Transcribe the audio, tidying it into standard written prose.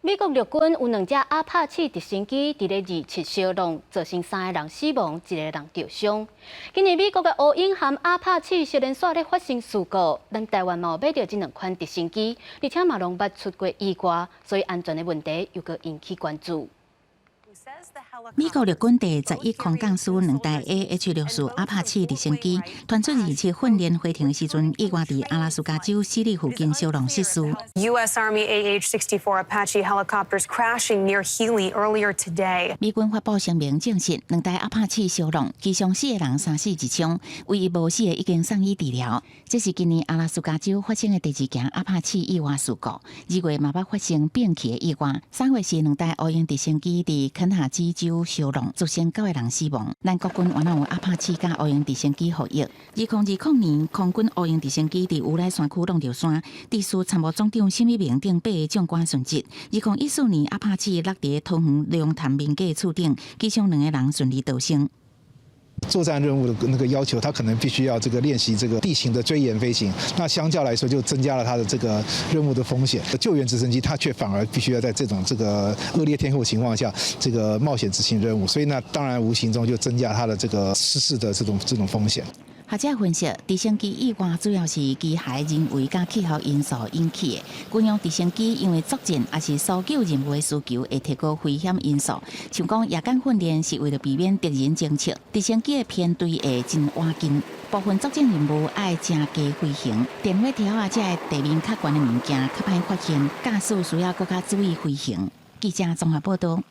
美國陸軍有兩架阿帕契直升機佇咧27燒挵，造成三個人死亡，一個人著傷。今年美國的烏鷹和阿帕契接連紲咧發生事故，咱台灣嘛有買著這兩款直升機，而且嘛攏捌出過意外，所以安全的問題猶閣引起關注。美國陸軍第11空降師兩台 AH-64阿帕契直升機，傳出27訓練飛行的時陣，意外佇阿拉斯加州希利附近燒挵失事。 U.S. Army AH-64 Apache helicopters crashing near Healy earlier today. 美軍發布聲明證實，兩台阿帕契燒挵，機上四个人三死一傷，唯一無死的已經送醫治療。這是今年阿拉斯加州發生的第二件阿帕契意外事故。2月嘛捌發生變氣的意外，3月時兩台烏鷹直升機佇肯塔基州燒挵，造成九個人死亡。咱國軍原來有阿帕契佮烏鷹直升機服役。2020年，空軍烏鷹直升機佇烏來山區挵著山，致使參謀總長沈一鳴等八个將官殉職。2014年，阿帕契落佇桃園龍潭民家厝頂，機上兩个人順利逃生。作戰任務的那個要求，他可能必須要這個練習這個地形的追沿飛行，那相較來說就增加了他的這個任務的風險。救援直升機，它卻反而必須要在這種這個惡劣天候情況下，這個冒險執行任務，所以呢，當然無形中就增加它的這個失事的這種風險。學者分析，直升機意外主要是機械人為佮氣候因素引起的。軍用直升機因為作戰抑是搜救任務的需求，會提高危險因素。像講夜間訓練是為了避免敵人偵測，直升機的編隊會真倚近，部分作戰任務愛誠低飛行，電火條仔這个地面較懸的物件較歹發現，駕駛需要閣較注意飛行。記者綜合報道。